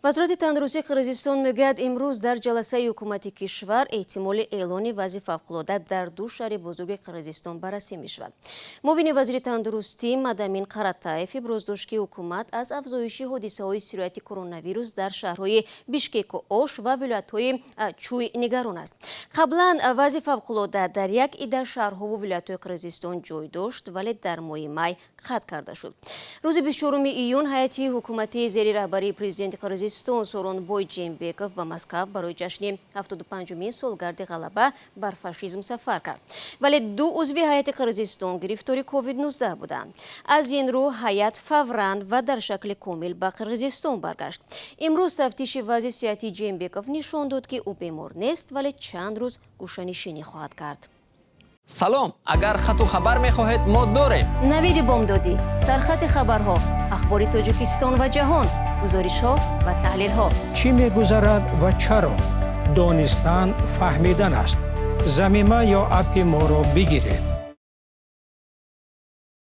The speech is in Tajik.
Вазорати тандурустии Қирғизистон мегӯяд, имрӯз дар ҷаласаи ҳукумати кишвар эҳтимоли эълони вазъи фавқулода дар ду шаҳри бузурги Қирғизистон баррасӣ мешавад. Муовини вазири тандурустӣ Мадамин Қаратаев иброз дошт, ки ҳукумат аз афзоиши ҳодисаҳои сирояти коронавирус дар шаҳрҳои Бишкеку Ош ва вилоятҳои Чуй нигарон аст. Қаблан вазъи фавқулода дар як идда шаҳрҳову вилоятҳои Қирғизистон ҷой дошт, вале дар моҳи май қатъ карда шуд. Рӯзи 24 июн ҳайати ҳукуматӣ зери раҳбарии президенти Қирғизистон Сооронбой Жээнбеков ба Москав барои ҷашни 75-умин солгарди ғалаба бар фашизм сафар кард, вале ду узви ҳайати Қирғизистон гирифтори COVID-19 буданд. Аз ин рӯ ҳайат фавран ва дар шакли комил ба Қирғизистон баргашт. Имрӯз тафтиши вазъи сиҳатии Жээнбеков нишон дод, ки ӯ бемор нест, вале чанд рӯз гӯшанишинӣ хоҳад кард. Салом, агар хату хабар мехоҳед, мо дорем. Навиди бомдодӣ, сархати хабарҳо, ахбори Тоҷикистон ва ҷаҳон, гузоришҳо ва таҳлилҳо. Чӣ мегузарад ва чаро? Донистан фаҳмидан аст. Замима ё аппи моро бигиред.